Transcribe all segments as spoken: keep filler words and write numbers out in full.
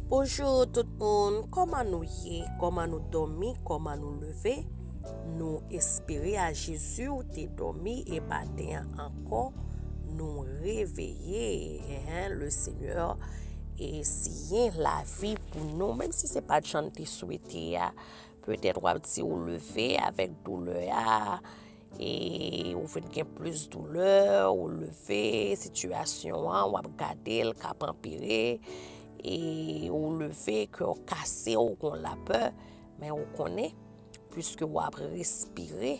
Bonjou tout moun, kòman nou ye? Kòman nou dòmi? Kòman nou leve? Nou espere a Jezi ou te dòmi e maten an ankò nou reveye. Enhen, le Senyè e siyen lavi pou nou, menm si se pa t jan n te swete a. Petèt w ap di ou leve avèk doulè a, e ou vin gen plis doulè, ou leve, sitiyasyon an, w ap gade l k ap anpire, e ou leve, kè w kase, ou gon lapè, men ou konnen, piske w ap respire,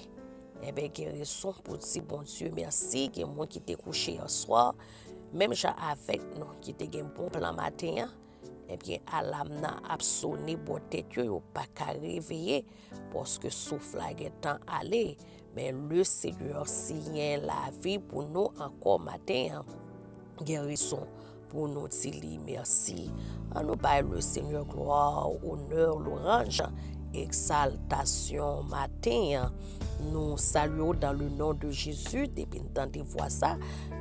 enben, gen rezon pou di Bondye mèsi. Gen moun ki te kouche yèswa, menm jan avèk nou, ki te gen bon plan maten an, ebyen, alam nan ap sone bò tèt yo, yo pa ka reveye, paske souf la gentan ale. Men le Senyè siyen lavi pou nou ankò maten an. Gen rezon pou nou di li mèsi. Ann nou bay le Senyè glwa, onè, lwanj, egzaltasyon maten an. Nou salye w dans le nom de Jésus. Depi n tande vwa sa,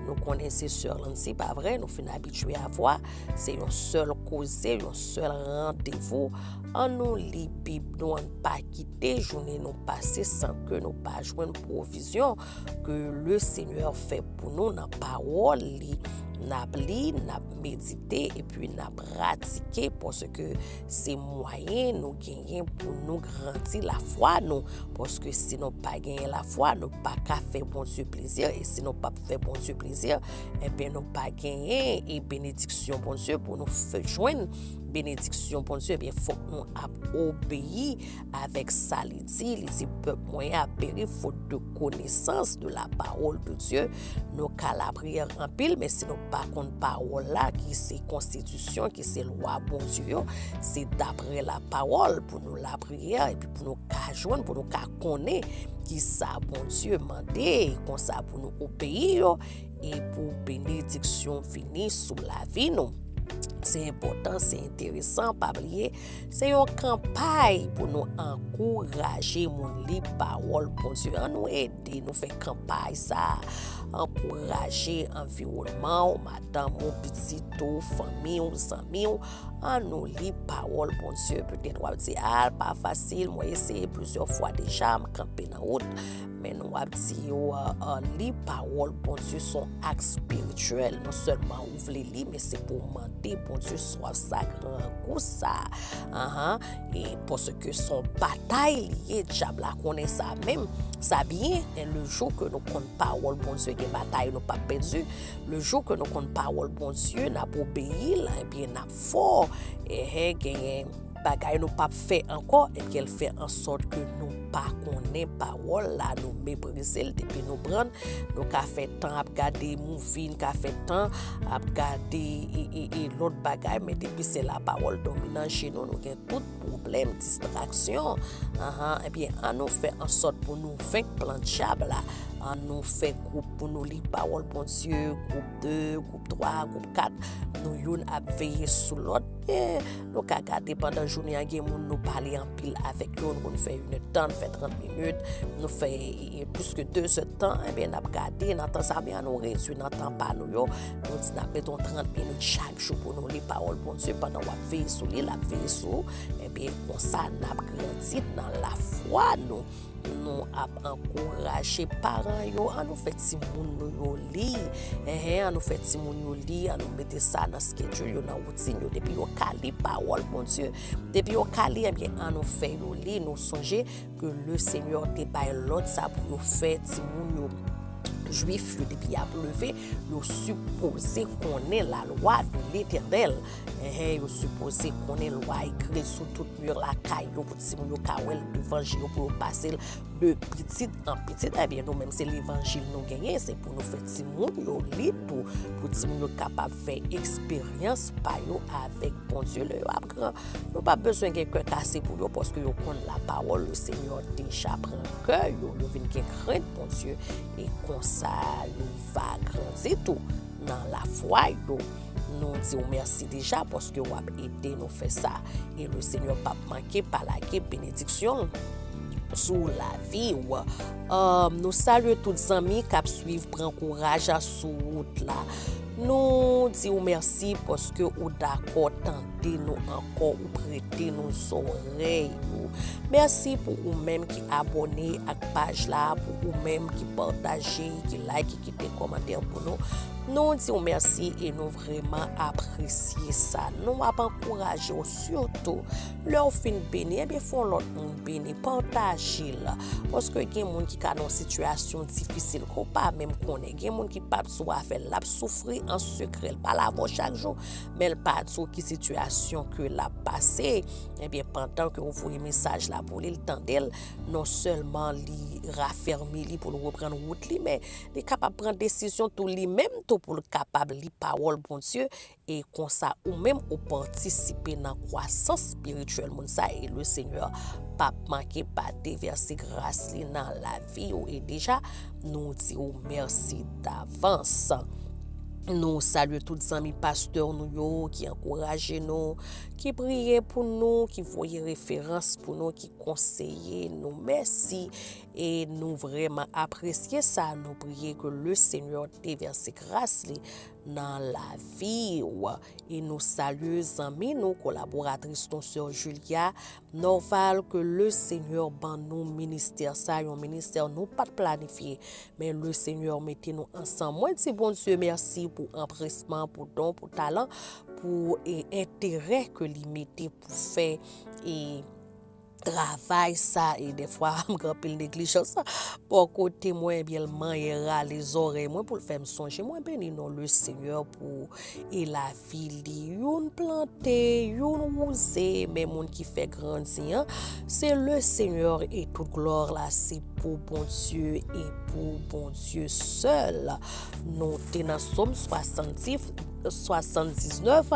nou konnen se sè Lancy, pa vre? Nou fin abitye a vwa. Se yon sèl koze, yon sèl randevou. Ann nou li Bib nou, ann pa kite jounen nou pase san ke nou pa jwenn pwovizyon ke le Senyè fè pou nou nan pawòl li. N ap li, n ap medite, epi n ap pratike, paske se mwayen nou genyen pou nou grandi lafwa nou. Paske si nou pa genyen lafwa, nou pa ka fè Bondye plezi, e si nou p ap fè Bondye plezi, enben, nou pa genyen e benediksyon Bondye pou nou fè jwenn. Benediksyon Bondye, ebyen, fòk nou ap obeyi avèk sa li di. Li di, pèp mwen ap peri faute de connaissance de la parole de Dieu. Nou ka lapriyè anpil, men si nou pa konn pawòl la, ki se konstitisyon, ki se lwa Bondye yo, se daprè la parole pou nou lapriyè, epi pou nou ka jwenn, pou nou ka konnen ki sa Bondye mande, konsa pou nou obeyi yo, e pou benediksyon vini sou lavi nou. Se enpòtan, se enteresan, pa bliye, se yon kanpay pou nou ankouraje moun li pawòl Bondye. Ann nou ede nou fè kanpay sa a. Ankouraje anviwònman w, madanm ou, pitit ou, fanmi w, zanmi w. Ann nou li pawòl Bondye. Petèt w ap di, a, l pa fasil, mwen eseye plizyè fwa deja, m kanpe nan wout. Men nou ap di yo, euh, euh, li pawòl Bondye se yon ak espirityèl. Non sèlman ou vle li, men se pou w mande Bondye swav sa, grangou sa. Ahan. E paske se yon batay li ye, dyab la konnen sa menm. Sa byen, e le jou ke nou konn pawòl Bondye, gen batay nou p ap pèdi. Le jou ke nou konn pawòl Bondye, n ap obeyi l, ebyen, n ap fò. Ehe, genyen bagay nou p ap fè ankò, ebyen, l fè an sòt ke nou pa konnen pawòl la, nou meprize l depi nou pran l. Nou ka fè tan ap gade movie, n ka fè tan ap gade e, e, e lòt bagay, men depi se la pawòl dòmi nan je nou, nou gen tout pwoblèm, distraksyon. Ahan, ebyen, ann nou fè an sòt pou nou venk plan dyab la. Ann nou fè gwoup pou nou li pawòl Bondye, gwoup de, gwoup twa, gwoup kat. Nou youn ap veye sou lòt. E nou ka gade pandan jounen an, gen moun nou pale anpil avèk yo, nou konn fè inèdtan, nou fè trant minit, nou fè, e, e, plis ke dezèdtan, ebyen, n ap gade nan tan sa, men ann nou redui nan tan pa nou yo, nou di n ap mete yon trant minit chak jou pou nou li pawòl Bondye, pandan w ap veye sou li, l ap veye sou ou, ebyen, konsa n ap grandi nan lafwa nou. Nou ap ankouraje paran yo, ann nou fè timoun nou yo li. Enhen, ann nou fè timoun yo li, ann nou mete sa nan schedule yo, nan woutin yo. Depi yo ka li pawòl Bondye, depi yo ka li, ebyen, ann nou fè yo li. Nou sonje ke le Senyè te bay lòd sa pou yo fè timoun yo, jwif yo, depi y ap leve, yo sipoze konnen lalwa de Letènèl. Enhen, yo sipoze konnen lwa ekri sou tout mi lakay yo, pou timoun yo ka wè l devan je yo, pou yo pase l de pitit an pitit. Ebyen, nou menm, se levanjil nou genyen, se pou nou fè timoun yo li tou, pou timoun yo kapab fè eksperyans pa yo avèk Bondye lè yo ap gran. Nou pa bezwen gen kè kase pou yo, paske yo konn lapawòl, le Senyè deja pran kè yo, yo vin gen krent Bondye, e konsa yo va grandi tou nan lafwa yo. Nou di w mèsi deja paske w ap ede nou fè sa. E le Senyè p ap manke pa lage benediksyon l sou lavi w. Euh, nou salye tout zanmi k ap swiv Pran Kouraj sou wout la. Nou di w mèsi paske ou dakò tande nou ankò, ou prete nou zòrèy ou. Mèsi pou ou menm ki abòne ak paj la, pou ou menm ki pataje, ki like, ki kite kòmantè pou nou. Nou di w mèsi e nou vrèman apresye sa. Nou ap ankouraje w sitou lè w fin beni, ebyen fè yon lòt moun beni, pataje l. Paske gen moun ki ka nan yon sitiyasyon difisil ke w pa menm konnen. Gen moun ki p ap di w afè l, l ap soufri an sekrè, l pale avè w chak jou, men l pa di w ki sitiyasyon ke l ap pase. Ebyen, pandan ke w voye mesaj la pou li, l tande l, non sèlman li rafèmi li pou l reprann wout li, men li kapab pran desizyon tou li menm tou pou l kapab li pawòl Bondye, e konsa ou menm ou patisipe nan kwasans espirityèl moun sa, e Lesenyè p ap manke pa devèse gras li nan lavi w, e deja nou di w mèsi davans. Nou salye tout zanmi pastè nou yo ki ankouraje nou, ki priye pou nou, ki voye referans pou nou, ki konseye nou. Mèsi. E nou vrèman apresye sa. Nou priye ke Lesenyè devèse gras li nan lavi w. E nou salye zanmi nou, kolaboratris nou, sè Julia Norval, ke Lesenyè ban nou ministè sa, yon ministè nou pa t planifye, men Lesenyè mete nou ansanm. Mwen di Bondye mèsi pou anpresman, pou don, pou talan, pou, e, enterè ke li mete pou fè, e, travay sa, e dèfwa m gen anpil neglijans bò kote mwen, ebyen l manyen rale zòrèy mwen pou l fè m sonje. Mwen beni non Lesenyè pou, e, lavi li. Youn plante, youn wouze, men moun ki fè grandi an, se Lesenyè, e tout glwa la se pou Bondye e pou Bondye sèl. Nou te nan Sòm swasanndis, swasanndiznèf,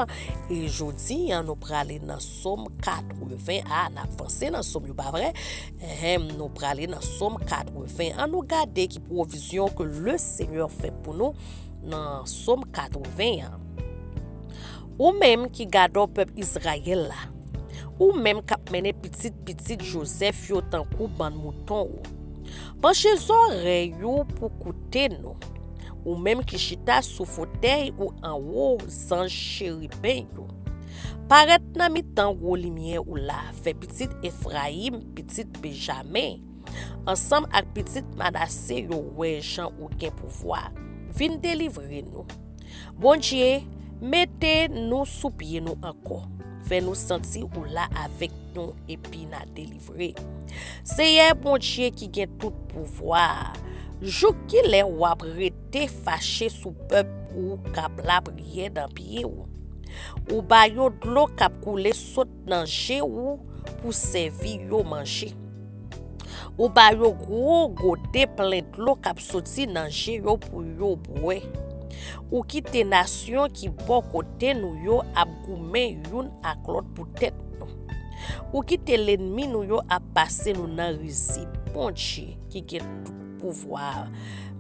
e jodi an nou prale nan Sòm katreven. A, n ap vanse nan Sòm yo, pa vre? Ehem, nou prale nan Sòm katreven. Ann nou gade ki pwovizyon ke Lesenyè fè pou nou nan Sòm katreven an. Ou menm ki gadò pèp Izrayèl la, ou menm k ap mennen pitit pitit Jozèf yo tankou bann mouton ou, panche zòrèy ou pou koute nou. Ou menm ki chita sou fotèy ou anwo zanj cheriben yo, parèt nan mitan gwo limyè ou la, fè pitit Efrayim, pitit Benjamen, ansanm ak pitit Manase yo wè jan ou gen pouvwa. Vin delivre nou. Bondye, mete nou sou pye nou ankò. Fè nou santi ou la avèk nou epi n a delivre. Seyè Bondye ki gen tout pouvwa a, jouk kilè w ap rete fache sou pèp ou k ap lapriyè nan pye w? Ou ba yo dlo k ap koule sot nan je ou pou sèvi yo manje. Ou ba yo gwo gode plen dlo k ap soti nan je yo pou yo bwè. Ou kite nasyon ki bò kote nou yo ap goumen youn ak lòt pou tèt nou. Ou kite lènmi nou yo ap pase nou nan rizib. Bondye ki gen tout pouvwa a,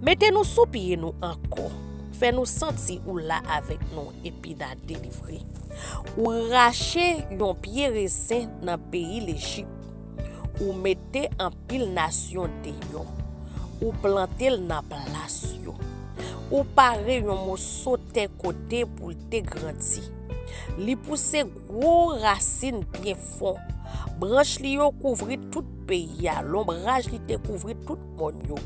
mete nou sou pye nou ankò. Fè nou santi ou la avèk nou epi n a delivre. Ou rache yon pye rezen nan peyi Lejip. Ou mete anpil nasyon deyò. Ou plante l nan plas yo. Ou pare yon moso tè kote pou l te grandi. Li pouse gwo rasin byen fon. Branch li yo kouvri tout peyi a. Lonbraj li te kouvri tout mòn yo.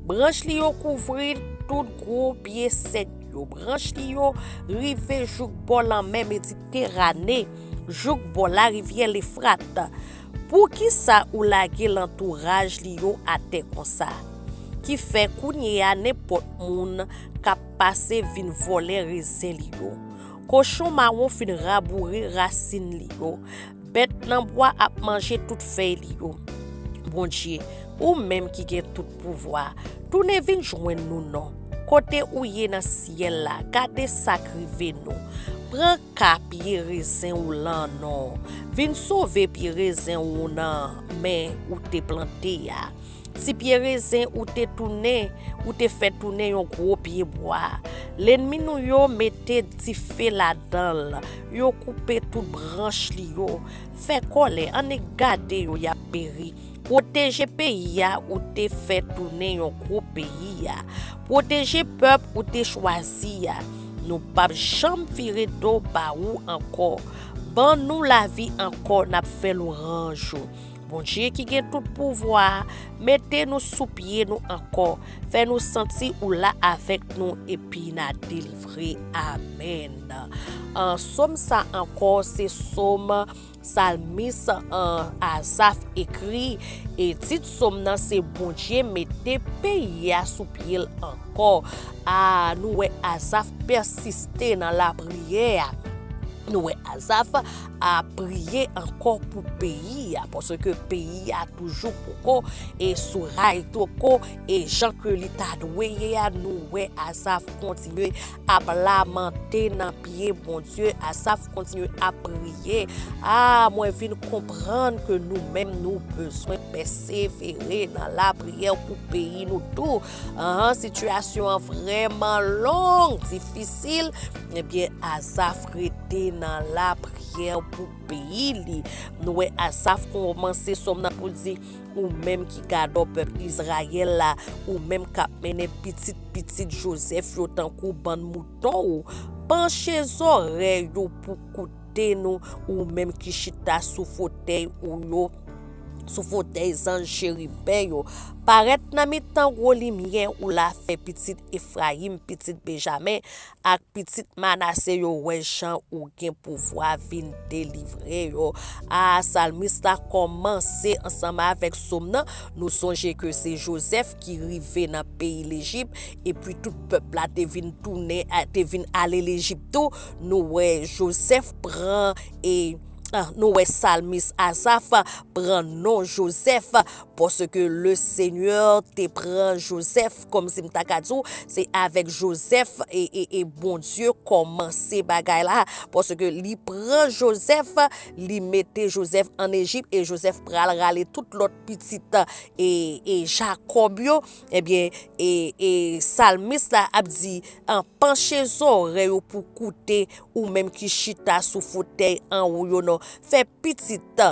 Branch li yo kouvri tout gwo pye sèd yo. Branch li yo rive jouk bò lanmè Mediterane, jouk bò larivyè Lefrat. Poukisa ou lage lantouraj li yo atè konsa? Ki fè kounye a nenpòt moun k ap pase vin vòlè rezen li yo. Kochon mawon fin raboure rasin li yo. Bèt nan bwa ap manje tout fèy li yo. Bondye, ou menm ki gen tout pouvwa, tounen vin jwenn nou non. Kote ou ye nan syèl la, gade sa k rive nou. Pran ka pye rezen ou lan non. Vin sove pye rezen ou nan men ou te plante a. Ti pye rezen ou te tounen, ou te fè tounen yon gwo pye bwa. Lènmi nou yo mete dife ladan l, yo koupe tout branch li yo. Fè kòlè, annik gade yo, y ap peri. Pwoteje peyi a ou te fè tounen yon gwo peyi a. Pwoteje pèp ou te chwazi a. Nou p ap janm vire do ba ou ankò. Ban nou lavi ankò, n ap fè lwanj ou. Bondye ki gen tout pouvwa a, mete nou sou pye nou ankò. Fè nou santi ou la avèk nou epi n a delivre. Amèn. An, sòm sa ankò, se sòm salmis, an, Azaf ekri. E tit sòm nan se Bondye mete peyi a sou pye l ankò. A, nou wè Azaf pèsiste nan lapriyè a. Nou wè Azaf ap priye ankò pou peyi a, paske peyi a toujou poko e sou ray poko e jan ke li ta dwe ye a, nou wè Azaf kontinye ap lamante nan pye Bondye. Azaf kontinye ap priye. A, mwen vin konprann ke nou menm nou bezwen pèsevere nan lapriyè pou peyi nou tou. An, sitiyasyon an vrèman long, difisil. Ebyen, Azaf rete nan lapriyè pou peyi li. Nou wè Azaf kòmanse sòm nan pou l di, ou menm ki gadò pèp Izrayèl la, ou menm k ap mennen pitit pitit Jozèf yo tankou bann mouton ou, panche zòrèy ou pou koute nou, ou menm ki chita sou fotèy ou yo, sou fotèy zanj cheriben yo. Parèt nan mitan gwo limyè ou la, fè pitit Efrayim, pitit Benjamen, ak pitit Manase yo wè jan ou gen pouvwa vin delivre yo. A, salmis la kòmanse ansanm avèk sòm nan. Nou sonje ke se Jozèf ki rive nan peyi Lejip, epi tout pèp la te vin tounen, a, te vin ale Lejip tou. Nou wè Jozèf pran, e, a, nou wè salmis Azaf pran non Jozèf, paske le Senyè te pran Jozèf, kòmsi m ta ka di w, se avèk Jozèf e, e, e Bondye kòmanse bagay la, paske li pran Jozèf, li mete Jozèf ann Ejip, e Jozèf pral rale tout lòt pitit, e, e Jakòb yo. Ebyen, e, e salmis la ap di, an, panche zòrèy ou pou koute, ou menm ki chita sou fotèy anwo yo non. Fè pitit,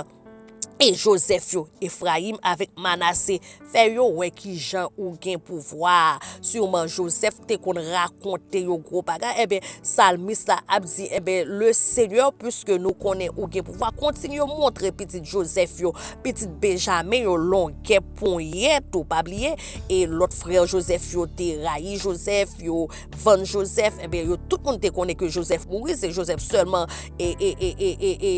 e Jozèf yo, Efrayim avèk Manase, fè yo wè ki jan ou gen pouvwa. Siman Jozèf te konn rakonte yo gwo bagay. Ebyen, salmis la ap di, ebyen, le Senyè, piske nou konnen ou gen pouvwa, kontinye montre pitit Jozèf yo, pitit Benjamen yo, longè ponyèt ou, pa bliye, e lòt frè Jozèf yo te rayi Jozèf, yo vann Jozèf, ebyen, yo tout moun te konnen ke Jozèf mouri, se Jozèf sèlman, e, e, e, e, e, e,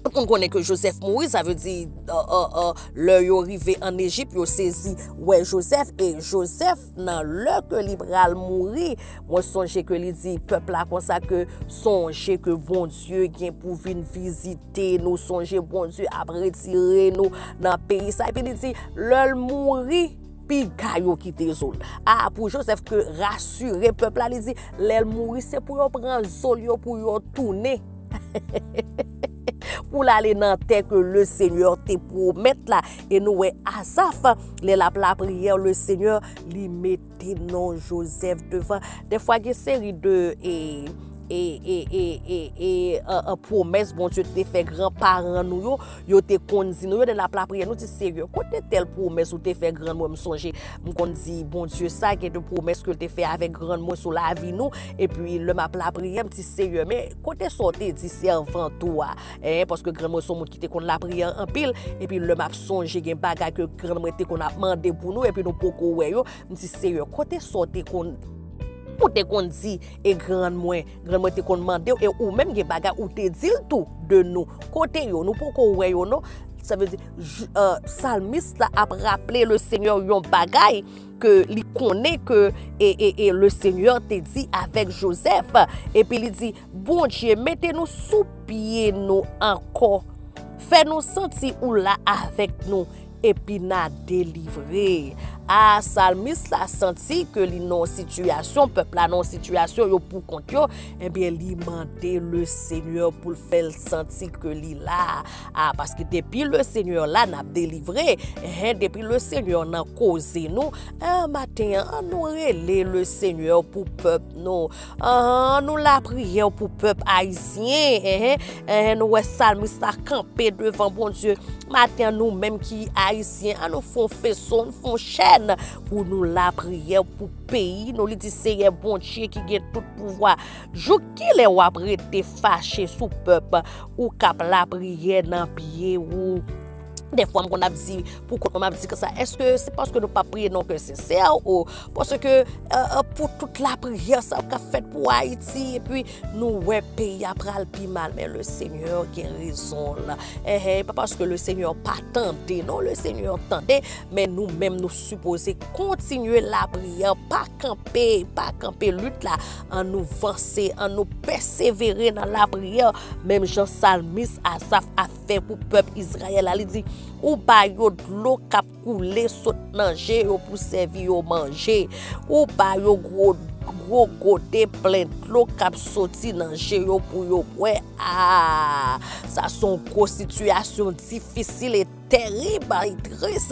tout moun konnen ke Jozèf mouri, sa vle di, euh, euh, euh, lè yo rive ann Ejip, yo sezi wè Jozèf, e Jozèf, nan lè ke li pral mouri, mwen sonje ke li di pèp la konsa ke sonje ke Bondye gen pou vin vizite nou, sonje Bondye ap retire nou nan peyi sa, epi li di, lè l mouri, piga yo kite zo l. A, pou Jozèf ke rasire pèp la, li di, lè l mouri, se pou yo pran zo l yo, pou yo tounen. Pou l ale nan tè ke le Senyè te pwomèt la. E nou wè Azaf, lè l ap lapriyè, le Senyè, li mete non Jozèf devan. Dèfwa, gen seri de, e, e, e, e, e, e, e, e, pwomès Bondye te fè granparan nou yo, yo te konn di nou yo, lè n ap lapriyè, nou di, Senyè, kote tèl pwomès ou te fè grann mwen? M sonje, m konn di, Bondye sa, gen de pwomès ke l te fè avèk grann mwen sou lavi nou, epi lè m ap lapriyè, m di, Senyè, men kote sa w te di sèvant ou a? Hein, paske grann mwen se yon moun ki te konn lapriyè anpil, epi lè m ap sonje, gen bagay ke grann mwen te konn ap mande pou nou, epi nou poko wè yo, m di, Senyè, kote sa w te konn, ou te konn di, e grann mwen, grann mwen te konn mande w, e ou menm gen bagay ou te di l tou de nou. Kote yo? Nou poko wè yo non. Sa vle di, j-, euh, salmis la ap raple le Senyè yon bagay ke li konnen ke, e, e, e le Senyè te di avèk Jozèf. Epi li di, Bondye, mete nou sou pye nou ankò. Fè nou santi ou la avèk nou, epi n a delivre. A, salmis la santi ke li nan yon sitiyasyon, pèp la nan yon sitiyasyon, yo pou kont yo, ebyen, li mande le Senyè pou l fè l santi ke li la. A, paske depi le Senyè la, n ap delivre. Enhen, depi le Senyè nan koze nou, a, maten an, an nou rele le Senyè pou pèp nou. An nou lapriyè pou pèp ayisyen. Enhen, enhen, nou wè salmis la kanpe devan Bondye. Maten an, nou menm ki ayisyen, an nou fè yon feson, nou fè yon chè, pou nou lapriyè pou peyi nou. Li di, Seyè Bondye ki gen tout pouvwa, jouk kilè w ap rete fache sou pèp ou k ap lapriyè nan pye ou? Dèfwa m konn ap di, pou kont mwen, m ap di konsa, èske se paske nou pa priye nan kè sensè, ou paske, euh, euh, pou tout lapriyè sa k ap fèt pou Ayiti, epi nou wè peyi a pral pi mal? Men le Senyè gen rezon l. Enhen, e pa paske le Senyè pa tande, non, le Senyè tande, men nou menm nou sipoze kontinye lapriyè, pa kanpe, pa kanpe lit la, ann nou vanse, ann nou pèsevere nan lapriyè, menm jan salmis Asaf ap fè pou pèp Izrayèl la. Li di, ou ba yo dlo k ap koule sot nan je yo pou sèvi yo manje. Ou ba yo gwo, gwo gode plen dlo k ap soti nan je yo pou yo bwè. Ah, sa se yon gwo sitiyasyon difisil e tèrib, e tris.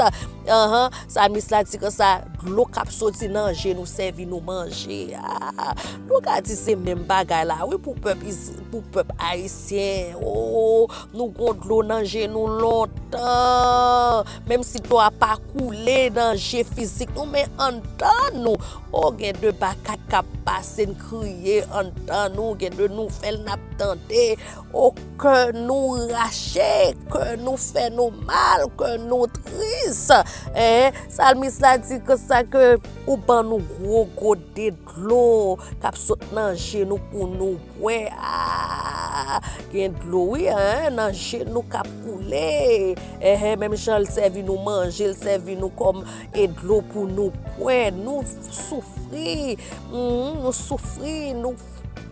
Ahan, salmis la di konsa, dlo k ap soti nan je nou sèvi nou manje. Ah, nou ka di se menm bagay la, wi, pou pèp Iz-, pou pèp ayisyen. Oh, nou gon dlo nan je nou lontan. Menm si dlo a pa koule nan je fizik nou, men anndan nou, oh, gen de bagay k ap pase, n kriye anndan nou, gen de nouvèl n ap tande. Oh, kè nou rache, kè nou fè nou mal, kè nou tris. Enhen, salmis la di konsa ke ou ban nou gwo gode dlo k ap sot nan je nou pou nou bwè. Ah, gen dlo, wi, en, nan je nou k ap koule. Enhen, menm jan l sèvi nou manje, l sèvi nou kòm e dlo pou nou bwè. Nou soufri, mhm, nou soufri, nou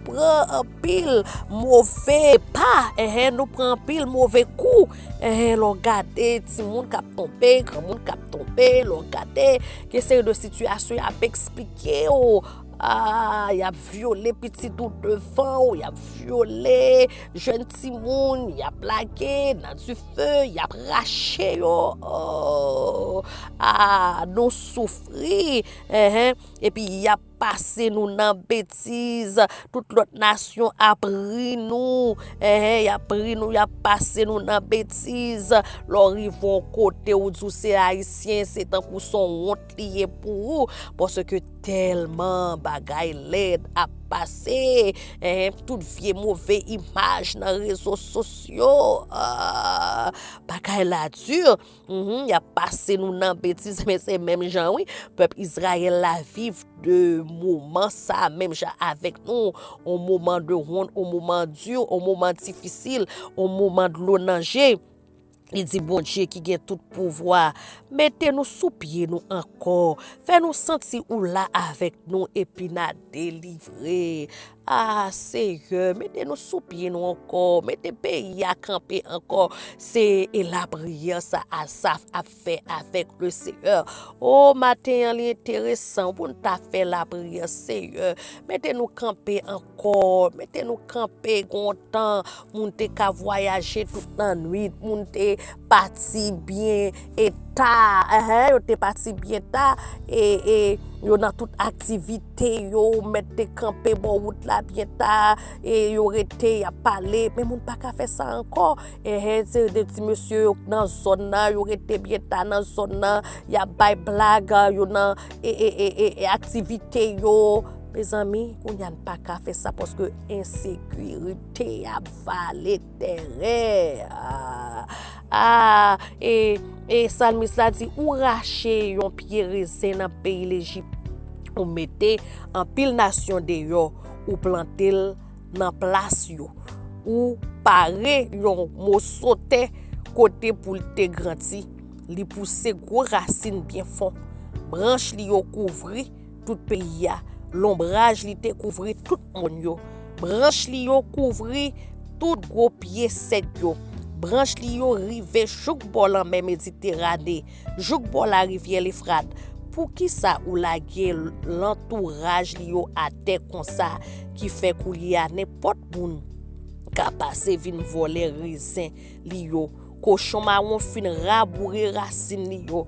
pran anpil move pa, enhen, nou pran anpil move kou. Enhen, lè w gade timoun k ap tonbe, granmoun k ap tonbe, lè w gade, gen seri de sitiyasyon y ap eksplike w. Ah, y ap vyole pitit ou devan w, y ap vyole jèn timoun, y ap lage nan dife, y ap rache yo. Oh, ah, nou soufri. Enhen. Epi y ap pase nou nan betiz. Tout lòt nasyon ap ri nou. Enhen, y ap ri nou, y ap pase nou nan betiz. Lè w rive yon kote, ou di w se Ayisyen, se tankou se yon wont li ye pou ou. Paske tèlman bagay lèd ap pase. Enhen, tout vye move imaj nan rezo sosyo. Ah, bagay la di. Mhm, y ap pase nou nan betiz, men se menm jan, wi. Pèp Izrayèl la viv de moman sa, menm jan avèk nou. On moman de wont, on moman di, on moman difisil, on moman dlo nan je. Li di, Bondye ki gen tout pouvwa, mete nou sou pye nou ankò. Fè nou santi ou la avèk nou epi n a delivre. Ah, Seyè, mete nou sou pye nou ankò, mete peyi a kanpe ankò. Se e lapriyè sa Asaf ap fè avèk le Seyè. O, maten an, li enteresan pou n ta fè lapriyè, Seyè. Mete nou kanpe ankò, mete nou kanpe gon tan. Moun te ka vwayaje tout lannwit, moun te pati byen e ta, enhen, yo te pati byen ta, e, e yo nan tout aktivite yo, mèt te kanpe bò wout la byen ta, e yo rete, y ap pale, men moun pa ka fè sa ankò. Enhen, se de ti mesye yo nan zòn nan, yo rete byen ta nan zòn nan, y ap bay blag, yo nan, e, e, e, e, e aktivite yo. Mezanmi, kounye a n pa ka fè sa paske ensekirite ap vale tèren. Ah, ah, e, e salmis la di, ou rache yon pye rezen nan peyi Lejip, ou mete anpil nasyon deyò, ou plante l nan plas yo. Ou pare yon moso tè kote pou l te grandi. Li pouse gwo rasin byen fon. Branch li yo kouvri tout peyi a. Lonbraj li te kouvri tout mòn yo. Branch li yo kouvri tout gwo pye sèd yo. Branch li yo rive jouk bò lanmè Mediterane, jouk bò larivyè Lefrat. Poukisa ou lage lantouraj li yo atè konsa, ki fè koulye a nenpòt moun ka pase vin vòlè rezen li yo? Kochon mawon fin raboure rasin li yo.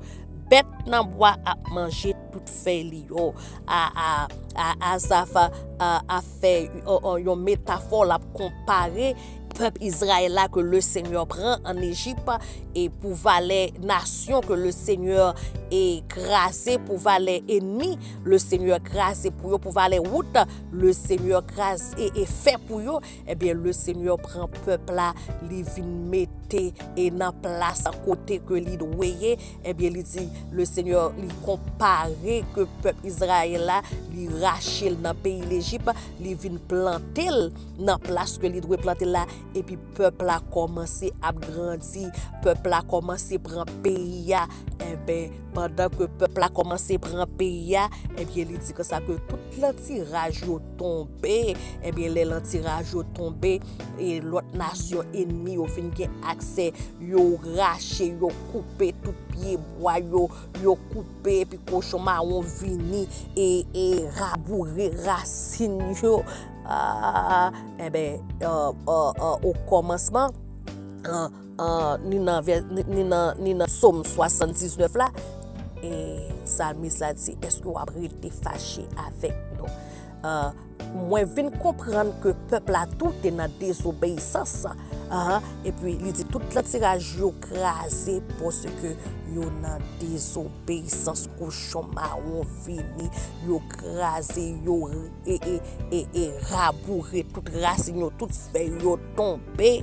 Bèt nan bwa ap manje tout fèy li yo. A, a, a, Asaf a, a, a fè, o, o, yon metafò, l ap konpare pèp Izrayèl la ke le Senyè pran ann Ejip e pou valè nasyon ke le Senyè e kraze pou valè enmi, Lesenyè kraze pou yo pou valè wout, Lesenyè kraze e fè pou yo, ebyen, Lesenyè pran pèp la, li vin mete e nan plas kote ke li dwe ye, ebyen, li di, Lesenyè, li konpare ke pèp Izrayèl la, li rache l nan peyi Lejip, li vin plante l nan plas ke li dwe plante l la, epi pèp la kòmanse ap grandi, pèp la kòmanse pran peyi a. Enben, pandan ke pèp la kòmanse pran peyi a, ebyen, li di konsa ke tout lantiraj yo tonbe. Ebyen, lè lantiraj yo tonbe, e lòt nasyon enmi yo fin gen aksè, yo rache, yo koupe tout pye bwa yo, yo koupe, epi kochon mawon vini e, e raboure rasin yo. Ah, enben, o kòmansman, ni nan, ni nan Sòm swasanndiznèf la, e salmis la di, èske w ap rete fache avèk nou? Mwen vin konprann ke pèp la tou te nan dezobeyisans, epi li di tout lantiraj yo kraze paske yo nan dezobeyisans, kochon mawon vini, yo kraze, yo e, e, e, e raboure tout rasin yo, tout fèy yo tonbe.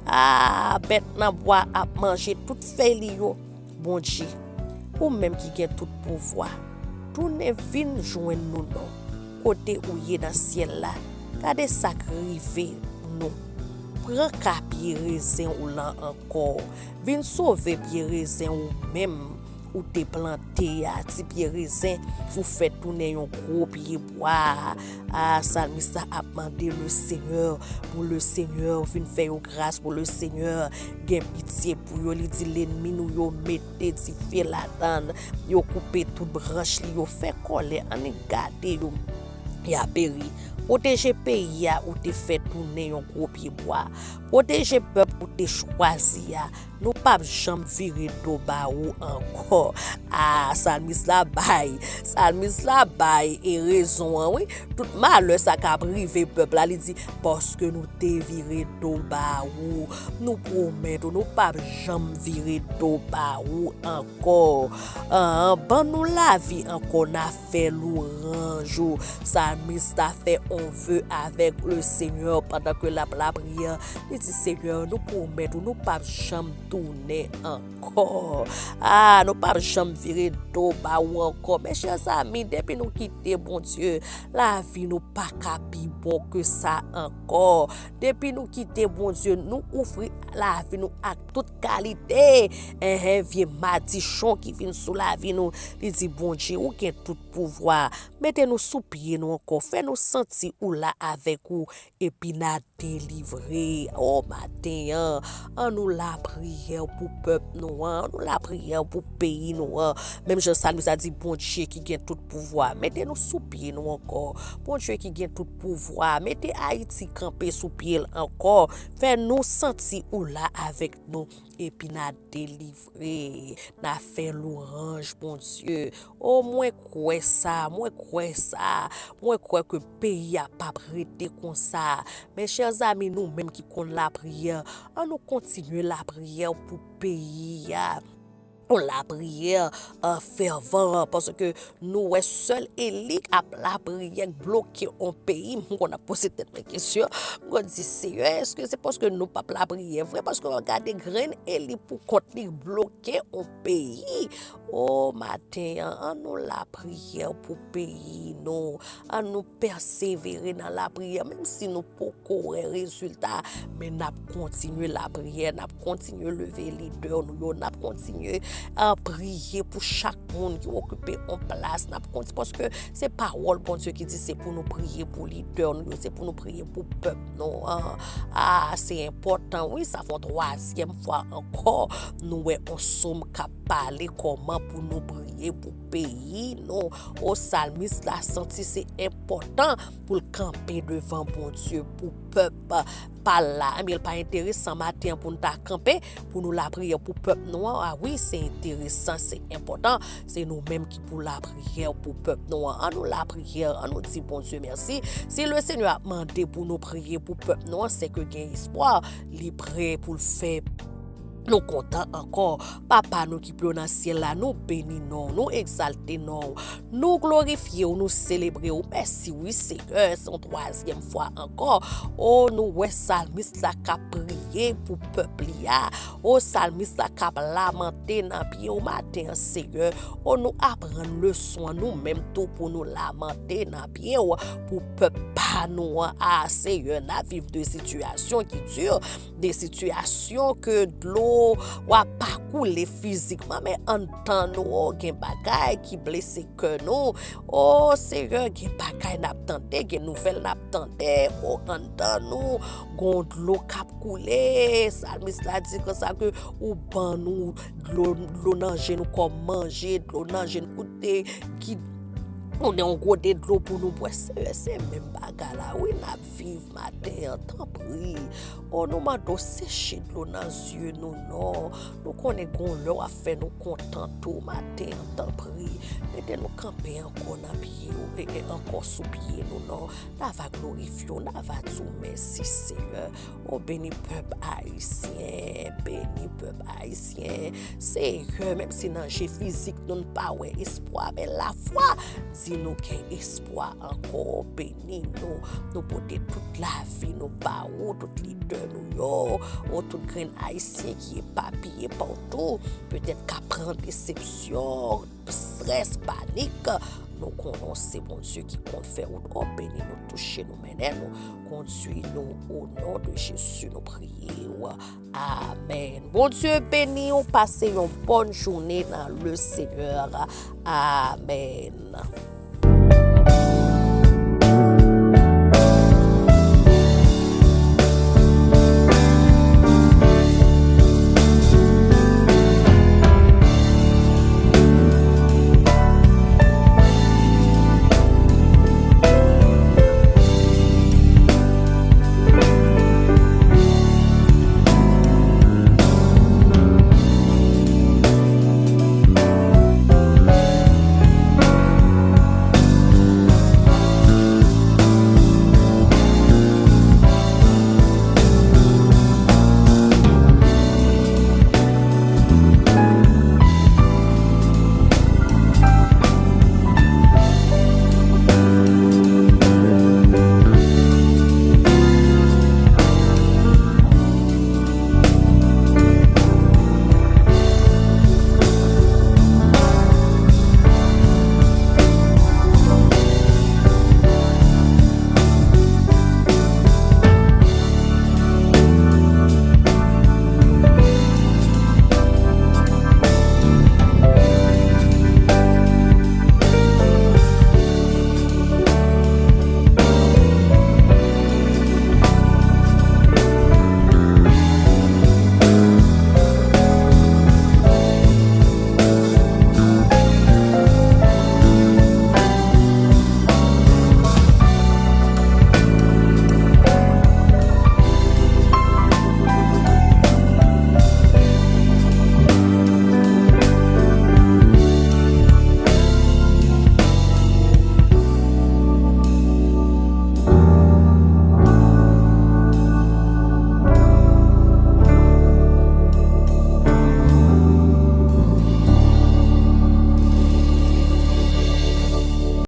Ah, bèt nan bwa ap manje tout fèy li yo. Bondye, ou menm ki gen tout pouvwa, tounen vin jwenn nou non, kote ou ye nan syèl la. Gade sa k rive nou. Pran ka pye rezen ou lan ankò. Vin sove pye rezen ou menm ou te plante a, ti pye rezen ou fè tounen yon gwo pye bwa. Ah, salmis la ap mande Lesenyè pou Lesenyè vin fè yo gras, pou Lesenyè gen pitye pou yo. Li di lènmi nou yo mete dife ladan l, yo koupe tout branch li, yo fè kòlè, annik gade yo, y a peri. Pwoteje peyi a ou te fè tounen yon gwo pye bwa. Pwoteje pèp ou te chwazi a. Nou p ap janm vire do ba ou ankò. Ah, salmis la bay, salmis la bay e rezon an, wi. Tout malè sa k ap rive pèp la, li di, paske nou te vire do ba ou, nou pwomèt ou, nou p ap janm vire do ba ou ankò. Ah, ban nou lavi ankò, n a fè lwanj ou. Salmis la fè on ve avèk Lesenyè pandan ke l ap lapriyè. Li di, Senyè, nou pwomèt ou, nou p ap janm tounen ankò. Ah, nou p ap janm vire do ba ou ankò. Mechè zanmi, depi nou kite Bondye, lavi nou pa ka pi bon ke sa ankò. Depi nou kite Bondye, nou ofri lavi nou ak tout kalite, enhen, vye madichon ki vin sou lavi nou. Li di, Bondye, ou gen tout pouvwa. Mete nou sou pye nou ankò. Fè nou santi ou la avèk ou. Epi n a delivre. O maten an, an nou lapriyè pou pèp nou an, an nou lapriyè pou peyi nou an. Menm jan salmis la di, Bondye ki gen tout pouvwa, mete nou sou pye nou ankò. Bondye ki gen tout pouvwa, mete Ayiti kanpe sou pye l ankò. Fè nou santi ou la avèk nou. Epi n a delivre, n a fè lwanj Bondye. O, mwen kwè sa, mwen kwè sa, mwen kwè ke peyi a p ap rete konsa. Mes chers amis, nou menm ki konn lapriyè, an nou kontinye lapriyè pou peyi a. On lapriyè, euh, fèvan, paske nou wè sèl Eli k ap lapriyè k bloke on peyi. M konn ap poze tèt mwen kesyon. M konn di, Seyè, èske se paske nou p ap lapriyè vre? Paske w gade grenn Eli pou kont li bloke on peyi. O maten an, an nou lapriyè pou peyi nou. An nou pèsevere nan lapriyè, menm si nou poko wè rezilta, men n ap kontinye lapriyè, n ap kontinye leve lidè nou yo, n ap kontinye, ah, priye pou chak moun ki okipe on plas, n ap kontinye, paske se pawòl Bondye ki di se pou nou priye pou lidè nou yo, se pou nou priye pou pèp nou an. Ah, se enpòtan, wi, sa fè on twazyèm fwa ankò, nou wè on sòm k ap pale kòman pou nou priye pou peyi nou. O, salmis la santi se enpòtan pou l kanpe devan Bondye pou pèp pa l la. Ebyen, l pa enteresan maten an pou n ta kanpe, pou nou lapriyè pou pèp nou an? A wi, se enteresan, se enpòtan. Se nou menm ki pou lapriyè pou pèp nou an. An nou lapriyè, an nou di Bondye mèsi. Si Lesenyè ap mande pou nou priye pou pèp nou an, se ke gen espwa, li prè pou l fè Nou kontan ankò. Papa nou ki pi wo nan syèl la, nou beni non w, nou egzalte non w, nou glorifye w, nou selebre w. Mèsi wi, Seyè, se yon twazyèm fwa ankò. O, nou wè salmis la k ap priye pou pèp li a. O, salmis la k ap lamante nan pye w maten an, Seyè. O, nou aprann leson an nou menm tou pou nou lamante nan pye w pou pèp pa nou an. A, Seyè, n ap viv de sitiyasyon ki di, de sitiyasyon ke dlo w ap pa koule fizikman, men anndan nou, o, gen bagay ki blese kè nou. O, Seyè, gen bagay n ap tande, gen nouvèl n ap tande, o, anndan nou, gon dlo k ap koule. Salmis la di konsa ke ou ban nou dlo, dlo nan je nou kòm manje, dlo nan je nou koute ki ou gen yon gode dlo pou nou bwè. Seyè, se menm bagay la, wi, n ap viv maten an, tanpri. O, nou mande w seche dlo nan zye nou, non. Nou konnen gon lè w ap fè nou kontan tou maten an, tanpri. Mete nou kanpe ankò nan pye w, e, e ankò sou pye nou, non. N a va glorifye w, n a va di w mèsi, Seyè. O, beni pèp ayisyen, beni pèp ayisyen. Seyè, menm si nan je fizik nou n pa wè espwa, men lafwa di nou gen espwa ankò. Beni nou. Nou pote tout lavi nou ba ou, tout lidè nou yo, o, tout grenn ayisyen ki epapiye patou, petèt k ap pran desepsyon, strès, panik. Nou konnen w se Bondye ki konn fè wout. O, beni nou, touche nou, mennen nou, kondui nou. O non de Jezi, nou priye w. Amèn. Bondye beni w. Pase yon bòn jounen nan le Seyè. Amèn.